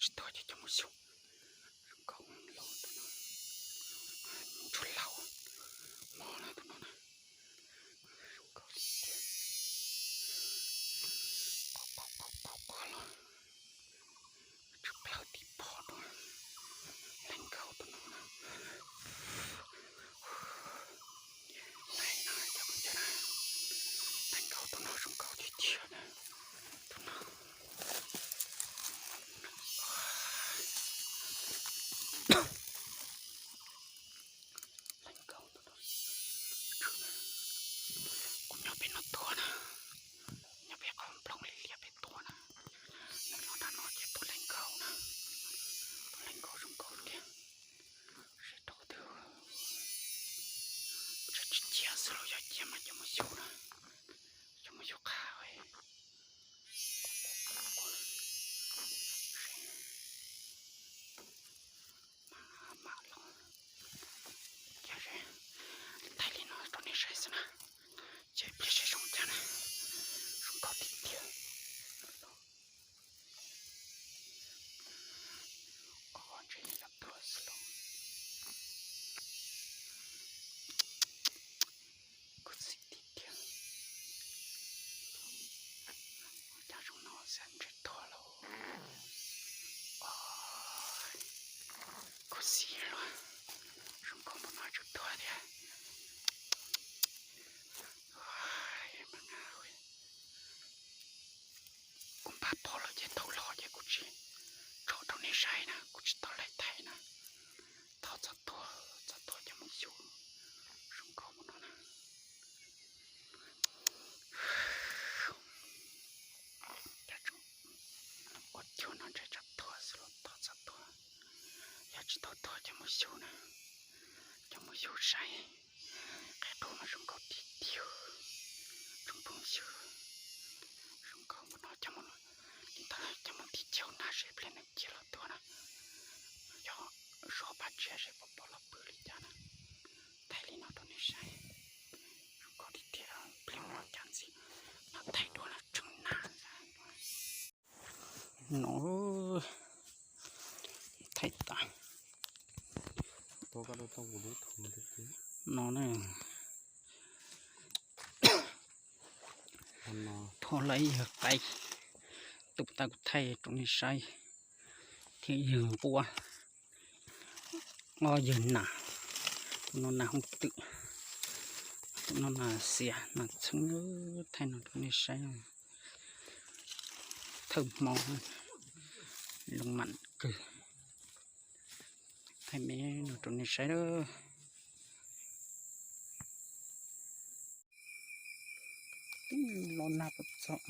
tsis tuag ces coj mus xyuv. Zoo nkauj los tus no, ntsuag laus, mob no tus no na. Zoo nkauj tiag tiag. Qos qos qos qos qos los. Tsw plawg tib pob rau. Leej nkauj tus no na. Leej no cov phooj ywg na, leej nkauj tus no zoo nkauj tiag tiag na. Tus no. Leej nkauj tus no. Kuv nyob pem no tuag na, nyob pem qhov nplooj liab liab pem tuag na. Nws los nram no ces tus leej nkauj na, tus leej nkauj zoo nkauj tiag. Seb rau twg, ntshe tsis cia xwb los yog cia mas coj mus xyuv na, coj mus xyuv qha. Mam los, thaij li no rau nej saib xwb na, ces pliag seb zoo cas na. Zoo nkauj tiag tiag. Os, ntshe yog tuag xwb lauj. Khuv xim tiag tiag. Ua cas zoo no xwb ntshe tuag lauj. Os, khuv xim luaj. Zoo nkauj npaum no tseem tuag thiab. Kuv npaj phom los ces thaum los ces kuv tsis tso rau nej saib na, kuv tsis tau laij thaij na. Thov txhob tuag, txhob tuag coj mus xyuv. Zoo nkauj mus no na. Ua cuag no ntshe tseem tuag xwb los thov txhob tuag. Yog tsis tau tuag coj mus xyuv na, coj mus xyuv saib. Qhia qhov mas zoo nkauj tiag tiag. Tsoom phooj ywg, zoo nkauj mus no coj mus, li ntawd coj mus tiv chaw na seb pliag nws cia los tuag na. Yog zov paj tsiab seb puas pom los pw li cas na. Thaij li no rau nej saib. Zoo nkauj tiag tiag, pliag mus cas ntxiv no thaij dua los tseem na. No thaij tas no na. Thov lawv yawg qaib tus tau kuv thaij rau nej saib thiab yawg nquab. Ob yawg nas, tus no nas hooj twm, tus no nas xiav nas txheeb. Thaij no rau nej saib, thawj hmo loo mam kawg. Thaij me no rau nej saib lawm. Los nag txog.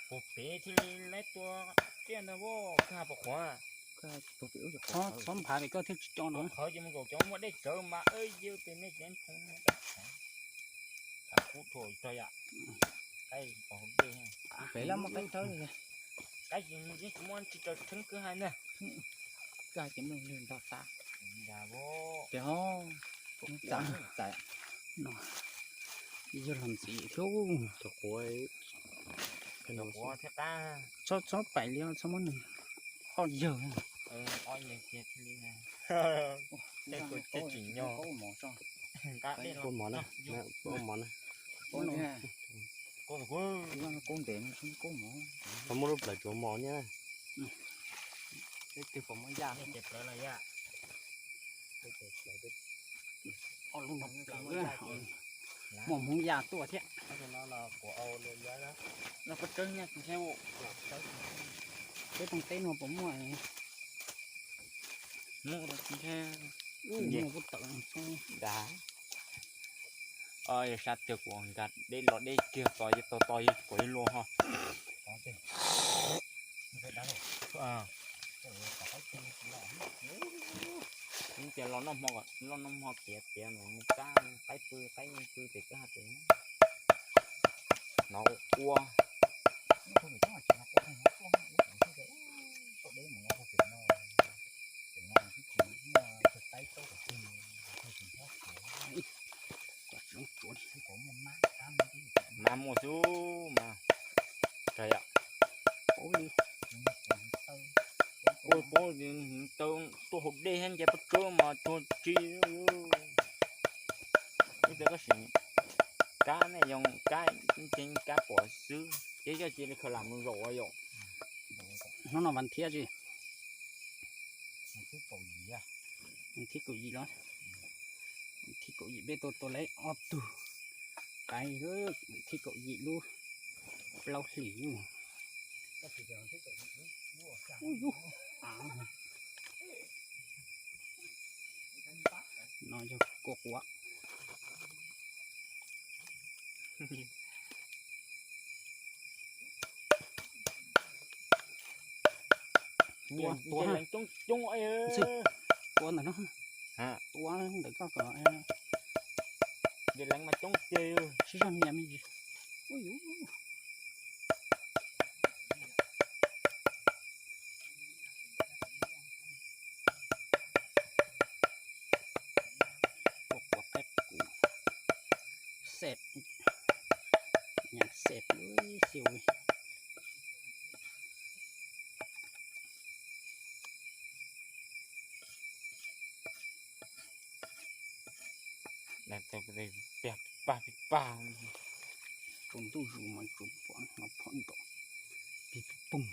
Puag pem thiaj li lawv tua tsiaj ntag, koj puas qhuav? Txhob nphav pem koj thiaj tsis co no. Qhov ces mus zaum cov muaj dej tsawv mas yw pem nej cev nphoo. Kub thuam tso yom. Qaib pos hauv dej. Pem lawv muaj qaib tawb li. Qaib ces yeej tsis muaj tsis tau theeb kwj ha na. Kwj ha ces muaj lwg ntog tas. Ces ho txav txav no yog los ntxiv thiab. Cov quav, cov quav thiab qab. Txhob txhob pais li, txhob muab nws. Ob yawg. Ob yawg cia thiaj li na. Tej kuv tsis nyog. Kua mov na, kua mov na. Kub ntev no, kub mov. Txhob muab lub plawv tsuav mov nyiaj na. Peb twg puas muaj yaj? Ob lub no plaws, muaj hmoov yaj tuaj thiab. Los koj tseeb nyiaj tsis ntshe. Peb toog teb no puas muaj? Muaj tsis ntshe. Ub, muaj kuj tawm da. Yog sab tiag kuv nkag deb los deb kiag tos yog tos tos yog kuv ib luag ho. Ces los noj hmo, los noj hmo tiav tiav mus kab qaib pw qaib pw pem kab ha tes no ua. Mas muaj xwb mas. Ua, ua, tuaj hauv dej thiab nce pob tshuab mas tuag tsi. Ib tab koj sim kab ne, yoo kab, kab pom xwb ces yog cia li khaws lam mus zaum yom. Hnub no vas thiab tsis? Vas thib kaum yim los? Vas thib kaum yim peb tuaj tua lawm ob tug qaib, vas thib kaum yim lub plaub hlis. No yog kua quav. Tua, tua, tua ntawm no, tua ntawm koj kom leev mas coob tiag. Sib zog nias me ntsis. Ui yuv. Ua quav qaib qus, xej, nyav xej xyuv. Pag pag pag, tsaus ntuj zus mas tsuas pom no phom nrov pig pig poog.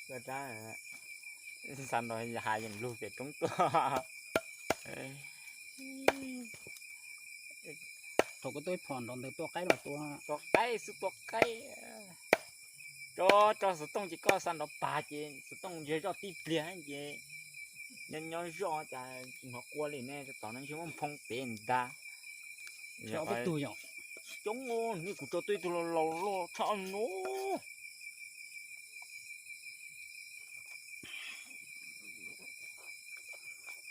Koj rab, xav nrog has yeem lug pem roob tuaj. Thaum koj tuaj ib phom nrov ntawd tua qaib los tua? Tua qaib xwb, tua qaib. Tso, tso xov tooj ces koj xa nrov pag ces xov tooj ntsiag zoj tib pliag ces nyob nyob zoj cas tsis hnov qua li ne, tau tom no ntshe muab nphoo pem ntag. Coob, nej kuv tso tuaj ib tug laus laus loj tshaj no.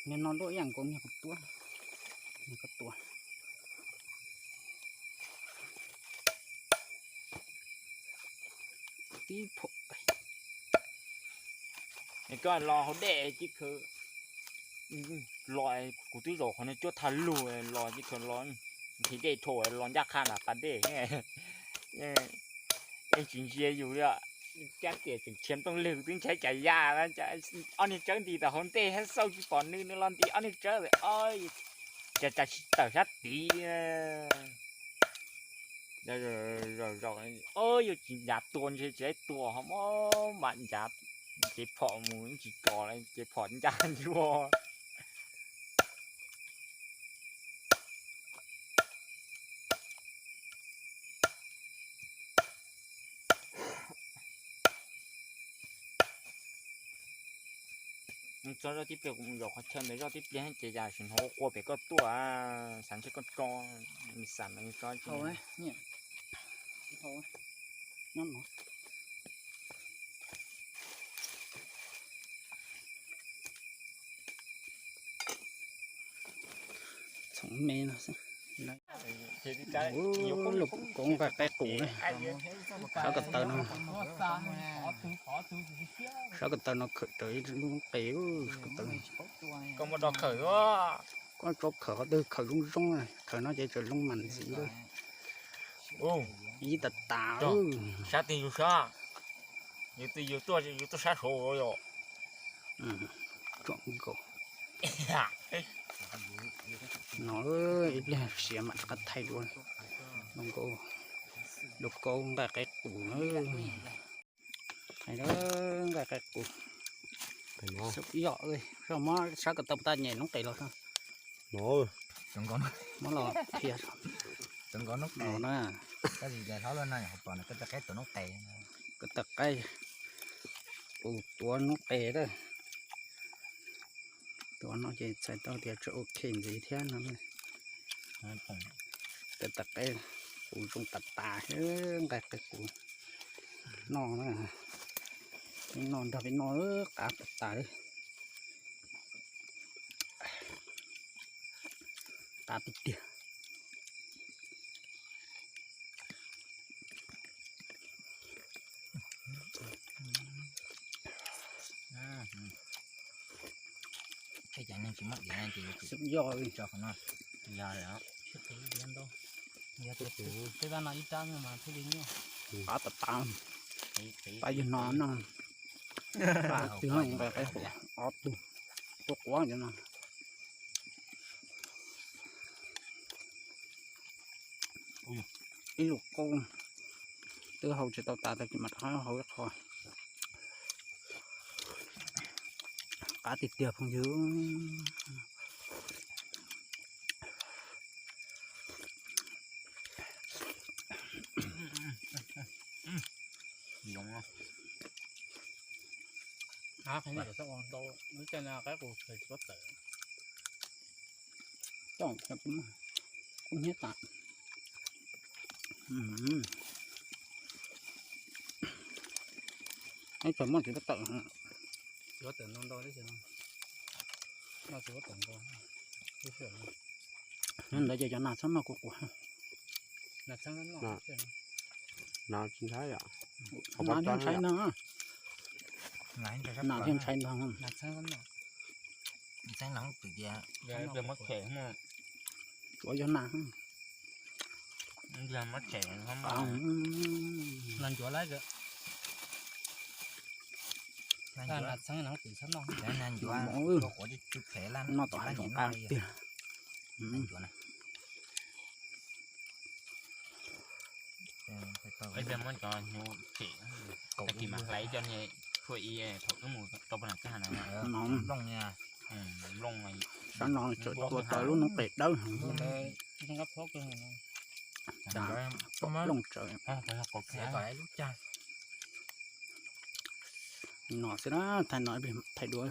Niag no luaj ib yam nkaus niag kuv tua, niag kuv tua. Tib phom. Koj los hauv dej cia khawv los, kuv twb zaum qhov no cuab thaj lug los cia khawv los, nqhis dej dhau los ncaj qha nram pas dej. Yeej tsis ntsia yus li, kab tiam tseem khiav ntooj leg, kuv twb ntshai cas ya, ob niag tsawb nti tom hauv ntej thiab xauj tsis pom nws, nws los nti ob niag tsawb, cas tsis tawm sab tid. Yuav tsis ncav tua ntshe tsis tua ho, mam ncav cev phom mus tsis tso li, cev phom ncaj ncua. Tso zoj tib pliag, kuv mus zaum qhov chaw ntawd zoj tib pliag ces yam sim hnov qua pem koj tuaj, xav ntshe koj tso, xav mas tso. Txhoov me no xwb. Lub koob nqaij qaib qus ne, sab ko taw no, sab ko taw no khawm raws ib lub qe, sab ko taw. Koj muab rau khawm, koj tso khawm qhov twg khawm zoo zoo, khawm no ces tseem zoo mas ntxiv. Ib tas tas. Sab twg yus sab? Yus twb yus tuaj, yus tuaj sab saud yom. Tsom nkaus. No ib pliag siav mam rov qab thaij dua. Lub koob nqaij qaib qus na. Nqaij qaib qus. Yog, muab sab ko taw puas tau nyem noob qes los. Muab los qhia. Ko taw qaib qus tuav noob qes lawm. Tuav no ces txhais tau tias tseem ok ntxiv thiab no. Ko taw qaib qus zoo tas tas, nqaij qaib qus noj na. Peb noj nrog peb noj qab tas tas li. Qab tiag tiag. Xwb yog li. Yog, tej tab no ib rab mas thiaj li nyuaj. Qab tas tas. Tab yog no no. Ob tug quaj quav cov no. Ib lub qub twb hau tsis tau tas, tag kis mas rov qab hau ib qho. Qab tiag tiag phooj ywg. Qhov no tsis tau ua ntau, lub caij no qaib qus tsis tau tawm. Coj kuv hnyiab tas. Ib txhia muaj tsis tau tawm. Tsis tau tawm ntau ntau li. Noj tsis tau tawm ntau. Nyob ntawd ces cov nas txhob noj kuv quav. Nas tsis ntshai yom. Nas tsis ntshai no. Nas tsis ntshai ntag. Tsuav yog nas. Nas ncuav lawm. Noj tom hav zoov qab tiag. Muab cov hnyuv tshem, tag kis mas hlais coj niag tshuaj i thaum wb mus rau pem nam txaj na. Sab no tseem tua tau lub noob qes dawb heev. Plooj tsawv. No xwb na, thaij no, thaij duav.